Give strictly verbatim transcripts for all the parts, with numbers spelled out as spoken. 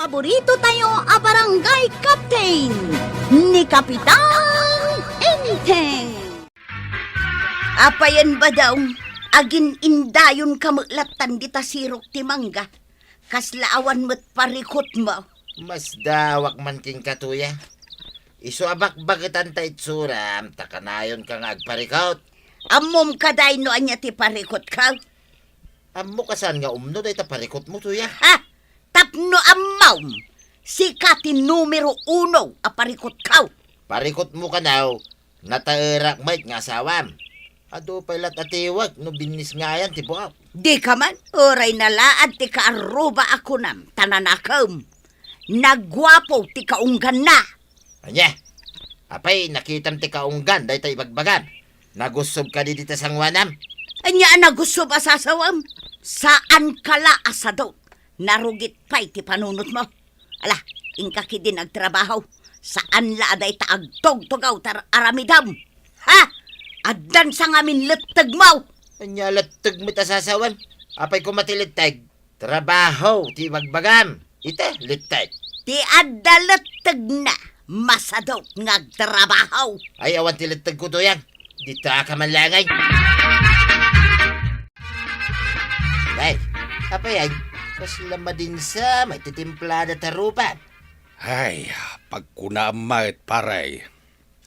Burrito tayo a barangay captain, ni Kapitan Enteng. Apayen, Badong, agin-indayon ka met lattan dita sirok ti mangga. Kasla awan met parikutmo. Masdawak man kenka, Tuya. Isu a bakbaketan ta itsuram, ta kanayon ka nga agparikut. Ammom kadi no ania ti parikutko? Ammok a saan nga umno dayta parikutmo, Tuya. Ha? Tapno ammom, sika ti numero uno a parikutko. Parikutmo kano, nataerak met nga asawam. Adu pay lat a tiwek no binnisngayan ti buok. Dika man, uray nalaad ti kaarruba a kunam, ta nanakem. Naguapo ti kaungganna. Ania? Apay, nakitam ti kaunggan dayta ibagbagam? Nagussob kadi dita sangoanam? Ania a nagussob a sasawem? Saanka la a sadot. Narugit pay ti panunotmo. Ala, inka ketdin agtrabaho. Saan la a dayta agtugtugaw ti ar-aramidem. Ha? Addan sa ngamin lettegmo. Ania letteg met a sasawem? Apay koma ti letteg? Trabaho ti ibagbagam. Ita, letteg. Ti adda lettegna, masadot nga agtrabaho. Ay, awan ti lettegko, Tuyang. Dita ka man laeng. Ay, apay ay, kasla madinsa, may titimplada ta rupan. Ay, pagkunaam met, pare.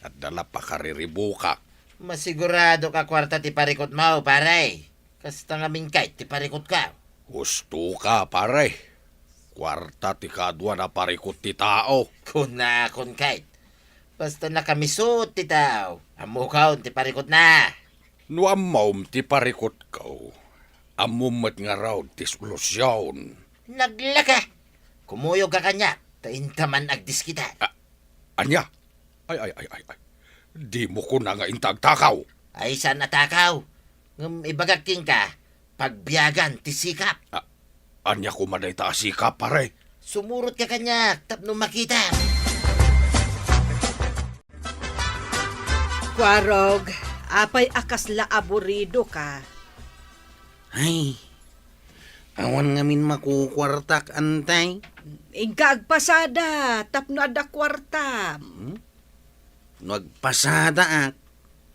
Adda la pakariribukak. Masigurado ka kuarta ti parikutmo, pare. Kasta ngamin kayat ti parikutko. Husto ka, pare. Kuarta ti kaduan a parikut ti tao. Kunakon kayat. Basta nakamisut ti tao, ammokon ti parikutna. No ammom ti parikutko, ammom met ngarud ti solusion. Naglaka! Kumuyog ka kaniak, ta inta man agdiskita. A-, ania? Ay, ay, ay, ay, ay. Dimo kuna nga inta agtakaw. Ay, saan a takaw? Ngem ibagak kenka, pagbiagan ti sikap. A-, ania koma dayta a sikap, pare? Sumurot ka kaniak tapno makita. Kuarog, apay a kasla aburido ka? Ay, awan ngamin makukuartak, antay. Inka agpasada tapno adda kuartam. Hmm? No agpasadaak,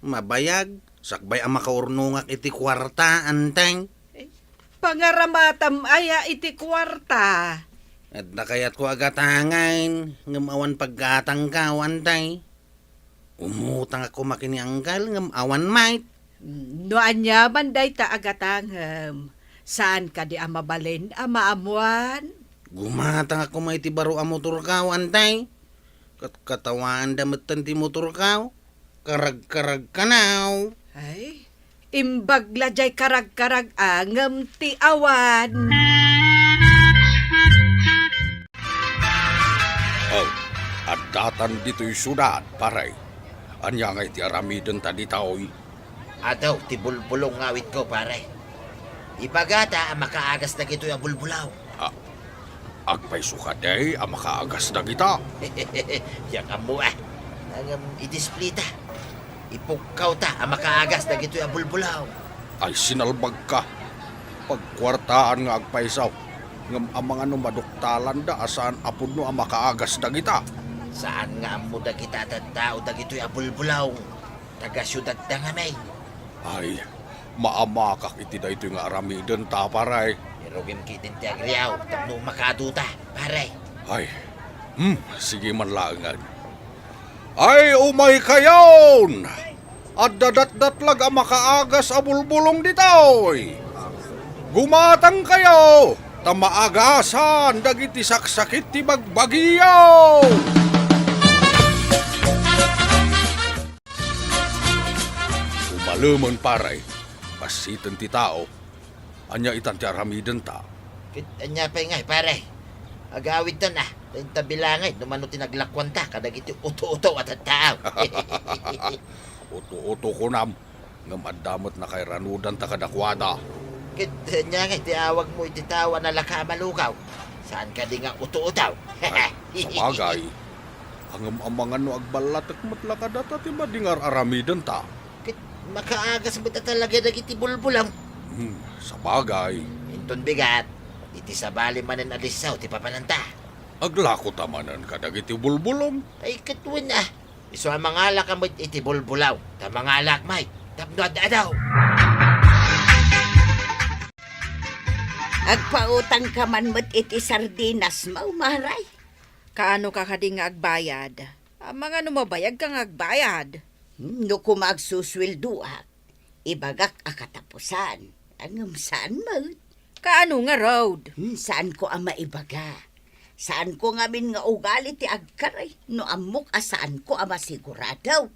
mabayag, sakbay a makaurnongak iti kuarta, antay. Eh, pangaramatam aya iti kuarta? Adda kayatko a gatangen, ngem awan paggatangko, antay. Umutangak koma ken ni Anggal, ngem awan met. No aniaman dayta a gatangem, saan kadi a mabalin a maammuan? Gumatangak koma iti baro a motorko, antay. Ket katawaanda metten ti motorko. Karagkaragkanaw. Ay, imbag la diay karagkarag-a ngem ti awan. Oh, addatan ditoy siudad, pare. Ania ngay ti aramidenta ditoy? Adu ti bulbulong nga awitko, pare. Ibagata a makaagas dagitoy a bulbulong. A-, agpayso kadi a makaagas dagita? Diak ammo, a. Ngem idisplita. Ipukkawta a makaagas dagitoy a bulbulong. Ay, sinalbagka. Pagkuartaan nga agpayso. Ngem amangan no maduktalanda a saan a pudno a makaagas dagita. Saan nga ammo dagita a tattao dagitoy a bulbulong. Taga-siudadda ngamin. Ay, maamakak iti daytoy nga aramidenta, pare. Irugim ketdin ti agriaw tapno makaaduta, pare. Ay, hmm, sige man laengen. Ay, umaykayon! Adda datdatlag a makaagas a bulbulong ditoy. Gumatangkayo, ta maagasan dagiti saksakit ti bagbagiyo! Umalemen, pare. Bassiten ti tao. Ania itan ti aramidenta? Ket ania pay ngay, pare? Agawidtan a, ta inta bilangen no mano ti naglakuanta kadagiti uto-uto a tattao. Uto-uto kunam, ngem adda met nakairanudanta kadakuada. Ket ania ngay ti awagmo iti tao a nalaka a malugaw? Saan kadi nga uto-uto? Ay, sabagay. Ngem amangan no agballatek met la kadata ti madi nga ar-aramidenta. Ket makaagas met a talaga dagiti bulbulong. Hmm, sabagay. Inton bigat, iti sabali manen a lissaw ti papananta. Aglako ta manen kadagiti bulbulong. Ay, ket wen a. Isu a mangalaka met iti bulbulaw, ta mangalak met tapno ad-adaw. Agpautangka man met iti sardinas, Mao, Maray. Kaano ka kadi nga agbayad? Amangan no mabayagka nga agbayad. Hmm, no koma agsusueldoak, ibagak a katapusan. Ngem saan met. Kaano ngarud? Hmm, saanko a maibaga. Saanko ngamin nga ugali ti agkaray no ammok a saanko a masigurado.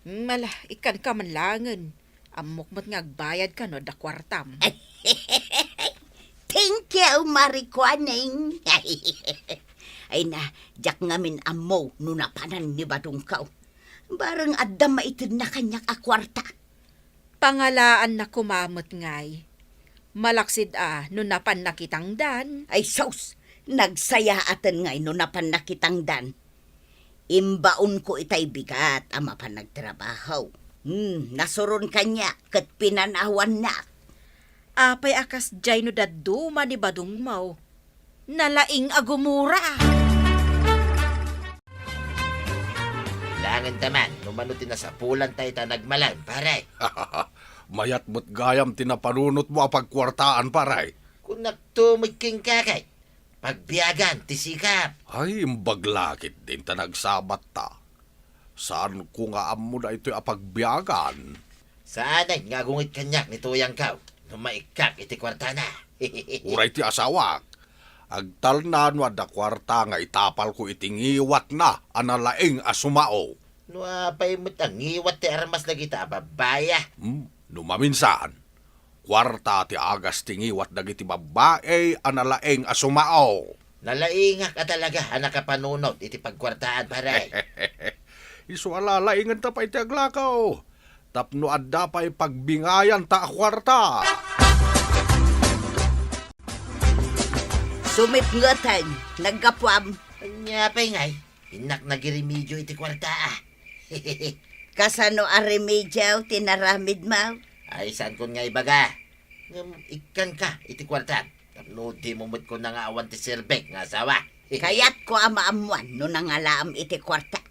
Hmm, ala, ikkanka man laengen. Ammok met nga agbayadka no adda kuartam. Thank you, Mari Kuaning. Ay na, diak ngamin ammo no napanan ni badongko. Bareng adda maitedna kaniak a kuarta. Pangalaanna koma met ngay. Malaksid a no napanna kitangdan. Ay sus, nagsayaaten ngay no napanna kitangdan. Imbaonko itay bigat a mapan nagtrabaho. Hmm, nasuron kaniak ket pinanawannak. Apay a kasdiay no dadduma ni badongmo? Nalaing a gumura. Kailangan ta man, no mano ti nasapulan tayo ta nagmalam, pare. Mayat met gayam ti napanunotmo a pagkuartaan, pare. Kunakto met kenka kay, pagbiagan ti sikap. Ay, imbag la ketdin ta nagsabatta. Saanko nga ammo daytoy a pagbiagan. Saanen nga agunget kaniak ni tuyangko no maikkak iti kuartana. Uray ti asawak, agtalna no adda kuarta nga itapalko iti ngiwatna a nalaing a sumao. No apay met a ngiwat ti armas dagita a babbai a? Hmm, no maminsan, kuarta ti agas ti ngiwat dagiti babbai a nalaing a sumao. Nalaingak a talaga a nakapanunot iti pagkuartaan, pare. Isu a lalaingenta pay ti aglako, tapno adda pay pagbingayanta a kuarta. Sumipngeten, naggapuam. Ania pay ngay, innak nagiremedio iti kuarta a. Kasano a remedio ti naramidmo? Ay, saankon nga ibaga. Ngem ikkanka iti kuartam, tapno dimo met kuna nga awan ti serbek nga asawa. Kayatko a maammuan no nangalaam iti kuarta.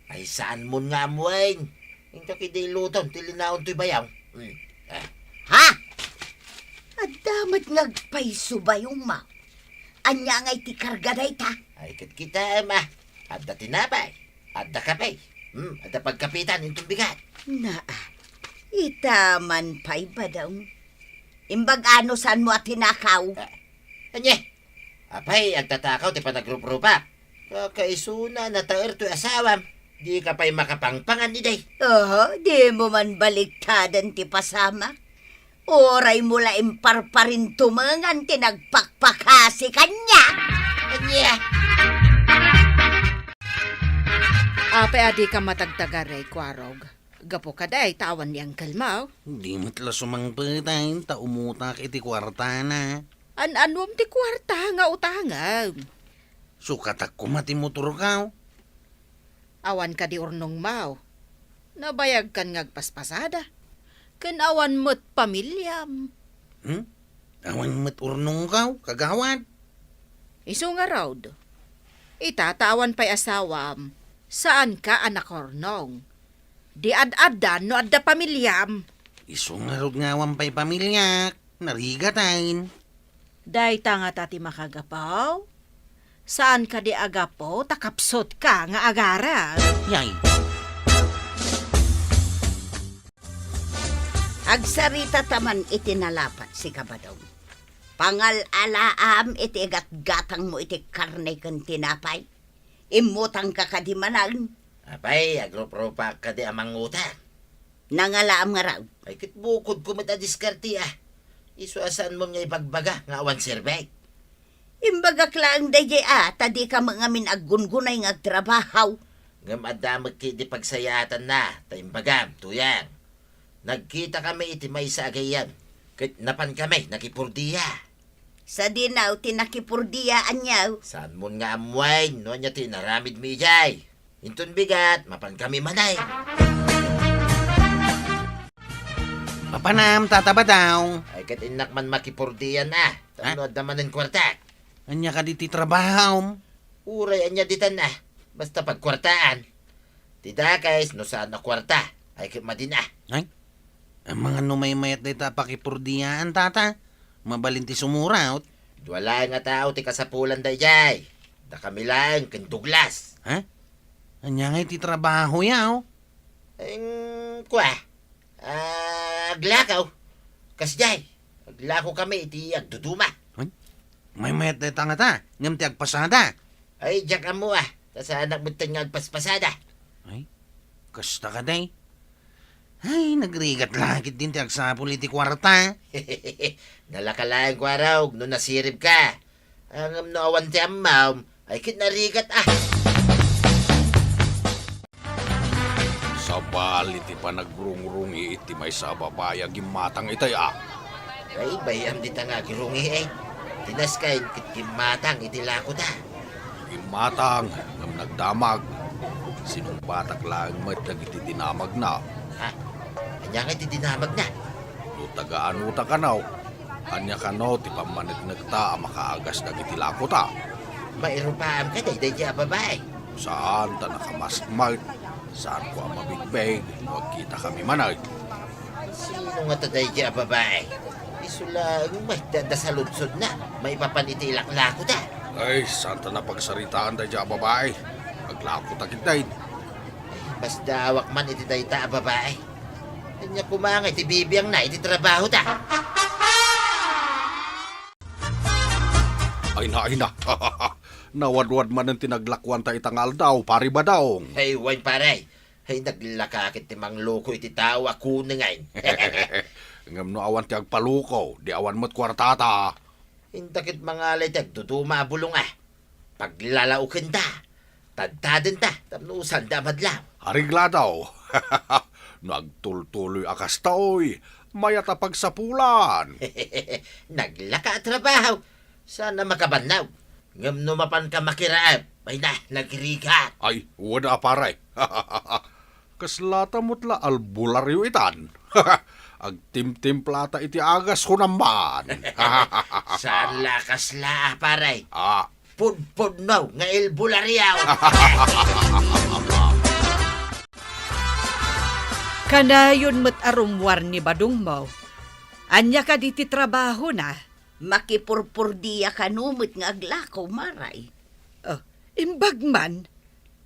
Ay, saanmon nga ammoen. Inka kadi ilutom ti linaon toy bayaw. Hmm. Ah. Ha? Adda met nga agpayso bayongmo. Ania ngay ti karga dayta? Ay, ket kitaem a. Adda tinapay. Adda kape. Hmm, adda pagkapitan inton bigat. Naa, ita man pay, Badong. Imbag-a no saanmo a tinakaw. Ah, ania? Apay, agtatakaw ti panagruprupak? Kakaisuna, nataer toy asawam. Dika pay makapangpangan idi. Oho, dimo man baliktaden ti pasamak. Uraymo la imparparintumengan ti nagpakpakasi kaniak. Ania? Apay a dika matagtagaray, Kuarog? Gapu kadi ta awan ni angkelmo? Di met la sumangpet ta umutak iti kuartana. An-anuem ti kuarta nga utangem? Sukatak koma ti motorko. Awan kadi urnongmo? Nabayagkan nga agpaspasada. Ken awan met pamiliam. Hmm? Awan met urnongko, kagawad. Isu ngarud, ita ta awan pay asawam, saanka a nakaurnong. Di ad-addan no adda pamiliam. Isu ngarud nga awan pay pamiliak, narigaten. Dayta ngata ti makagapu? Saan kadi a gapu ta kapsutka nga agarem? Yay. Agsarita ta man iti nalapat, Badong. Pangal-alaam iti gatgatangmo iti karne ken tinapay. Immutangka kadi manen? Apay, agruprupak kadi a mangutang. Nangalaam ngarud? Ay, ket bukodko met a diskarte a. Isu a saanmon nga ibagbaga nga awan serbek. Imbagak laeng daydiay a, ta dika met ngamin aggungunay nga agtrabaho. Ngem adda met ketdi pagsayaatanna, ta imbagam, Tuyang. Nagkitakami iti maysa a gayyem, ket napankami nakipordia. Sadino ti nakipordia, aniaw? Saanmon nga ammoen no ania ti inaramidmi idiay. Inton bigat, mapankami manen. Mapanam, Tata Badong. Ay, ket innak man makipordian a. Ha? Tapno adda manen kuartak. Ania kadi ti trabahom? Uray ania ditan a, basta pagkuartaan. Ti dakes, no saan a kuarta, ay ket madin a. Ay, amangan no maymayat dayta a pakipurdiaan, tata. Mabalin ti sumuraot. Dua laeng a tao ti kasapulan daydiay. Dakami laeng ken Douglas. Ha? Ania ngay ti trabaho yaw? Eng, kua, ah, aglakaw. Kasdiay, aglakokami iti agduduma. Ay, maymayat dayta ngata, ngem ti agpasada. Ay, diak ammo a, ta saanak metten nga agpaspasada. Ay, kasta kadi. Ay, nagrigat la ketdin ti agsapul iti kuarta. Nalaka laeng, kuarog, no nasiribka. Ngem no awan ti ammom, ay ket narigat a. Sabali ti panagrungrungi iti maysa a babai a gimmatang itay a. Ay, bay-am dita nga agrungi, eh. Ti naskay ket gimmatang iti lakota. Gimmatang ngem nagdamag. Sinungbatak laeng met dagiti dinamagna. Ha? Ania ngay ti dinamagna? No taga-ano ta kano? Ania kano ti pammaneknekta a makaagas dagiti lakota? Mairupaam kadi daydiay a babai? Saan ta nakamask met. Saanko a mabigbig no agkitakami manen. Sino ngata daydiay a babai? Isu laeng met ti adda saludsodna maipapan iti ilaklakota. Ay, saan ta napagsaritaan daydiay a babai. Aglakota ketdin. Ay, masdaawak man iti dayta a babai. Ania koma ngay ti bibiangna iti trabahota? Ay na, ay na. Nawadwad manen ti naglakuanta ita nga aldaw, Pare Badong. Ay, wen, pare. Ay, naglaka ket ti mangloko iti tao a kunengen. Ngem no awan ti agpaloko, di awan met kuartata. Inta ket mangalay ti agduduma a bulong a. Paglalaokenta, tadtadenta, tapno sanda a madlaw. Areglado. No agtultuloy a kastoy, mayat a pagsapulan. Naglaka a trabaho, saan a makabannog. Ngem no mapanka makiraem, ay na, nagrigat. Ay, wen a, pare. Kaslata met la albularyo itan. Agtimtimplata iti agas, kunam man. Saan la kasla a, pare. Ah. Pudpudno nga albularyo. Kanayon met a rummuar ni Badongmo. Ania kadi ti trabahona? Makipurpurdia kano met nga aglako, Maray. Oh, imbag man,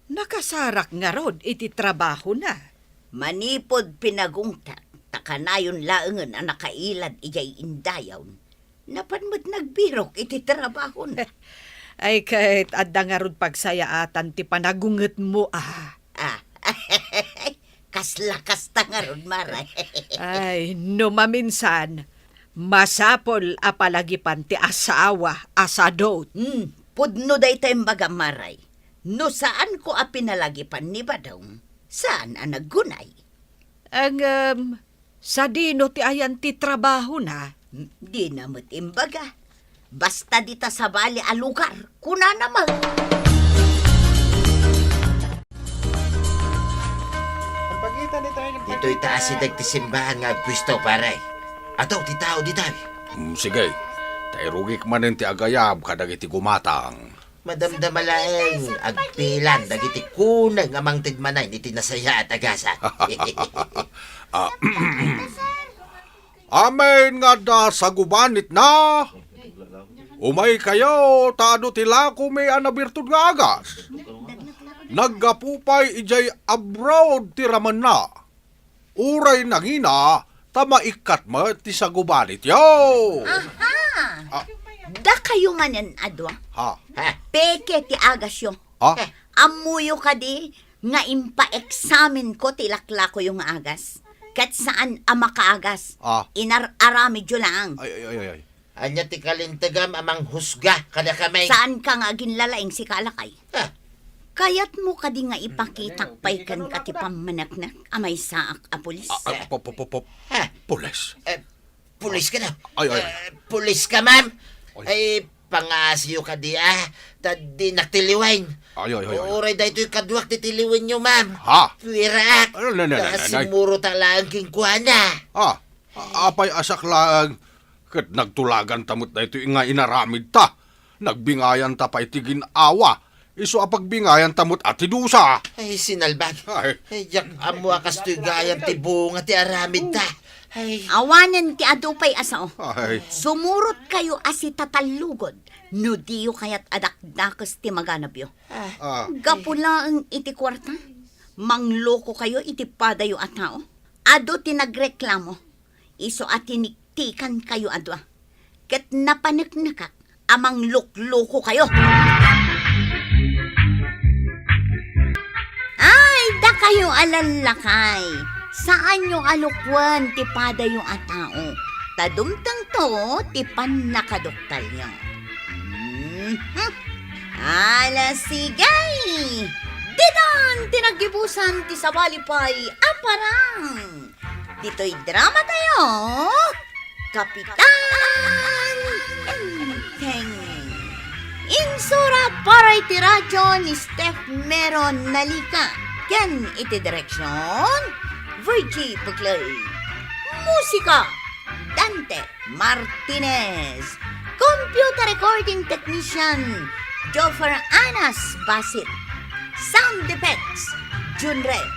nakasarak ngarud iti trabahona. Manipud pinagungtak, ta kanayon laengen a nakailad idiay indayon, napan met nagbirok iti trabahona. Ay, ket adda ngarud pagsayaatan ti panagungetmo, a. Ah, kasla kasta ngarud, Maray. Ay, no maminsan, masapul a palagipan ti asawa a sadut. Hmm, pudno dayta imbagam, Maray. No saanko a pinalagipan ni Badong, saan a naggunay. Ngem, sadino ti ayan ti trabahona? Hmm, dina met imbaga. Basta dita sabali a lugar, kunana met. Ditoy ta asideg ti simbaan nga agpuesto, pare. Adu ti tao ditoy. Mm, sige. Ta irugik manen ti agayab kadagiti gumatang. Madamdama laeng, agpilan dagiti kuneng a mangted manen iti nasayaat a gasat. Ah, amin nga adda sagubanitna, umaykayo, ta adu ti lakomi a nabirtud nga agas. Naggapu pay idiay abroad ti ramenna. Uray nangina, ta maikkat met ti sagubanityo. Aha! Ah. Dakayo manen a dua. Ha? Peke ti agasyo. Ah? Ammoyo kadi nga impaeksamenko ti laklakoyo nga agas? Ket saan a makaagas. Ah. Inar-aramidyo laeng. Ay, ay, ay, ay, ay. Ania ti kalintegam a manghusga kadakami? Saanka nga aginlalaing, sika a lakay? Ah. Kayatmo kadi nga ipakitak pay kenka ti pammaneknek a maysaak a pulis? Ah, ah, po, po, po, po. Ah. Pulis? Eh, pulis ka na? Ay, ay. Eh, pulis ka, ma'am? Ay. Ay, pangaasiyo kadi, ah. Ta dinak tiliwen. Ay, ay, ay, ay. Uray daytoy kaduak ti tiliwenyo, ma'am. Ha? Puweraak. Ay, na, na, na, na, na. Ta simuro ta laeng kenkuana. Ah, a-, apay a saklang ket nagtulaganta met daytoy nga inaramidta. Nagbingayanta pay ti gin-awa Isu a pagbingayanta met a ti dusa. Ay, sinalbag. Ay. Ay, diak ammo a kastoy gayam ti bunga ti aramidta. Ay. Awanen ti adu pay a sao. Ay. Sumurot kayo a sitatallugod no diyo kayat a dakdakes ti maganabyo. Ah. Ah. Gapu laeng iti kuarta, manglokokayo iti padayo a tao. Adu ti nagreklamo, isu a tiniktikankayo a dua, ket napaneknekak a mangluklokokayo. Ay, dakayo a lallakay, saanyo a lukwen ti padayo a tao, ta dumtengto ti pannakaduktalyo. Mhm. Ala, sige! Ditan ti naggibusan ti sabali pay a parang. Ditoy drama tayo, Kapitan Enteng. Insura para iti radyo ni Steph Meron Nalika ken iti direksyon, Virgie Buclay. Musika, Dante Martinez. Computer recording technician, Joffer Anas Basit. Sound effects, Jun Red.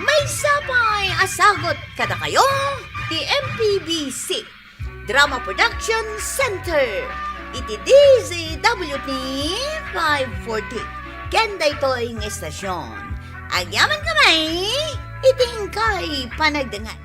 Maysa pay a sagut kadakayo ti M P B C Drama Production Center iti D Z W T five forty. Ken daytoy nga estasyon, agyaman kami iti inkay panagdengngeg.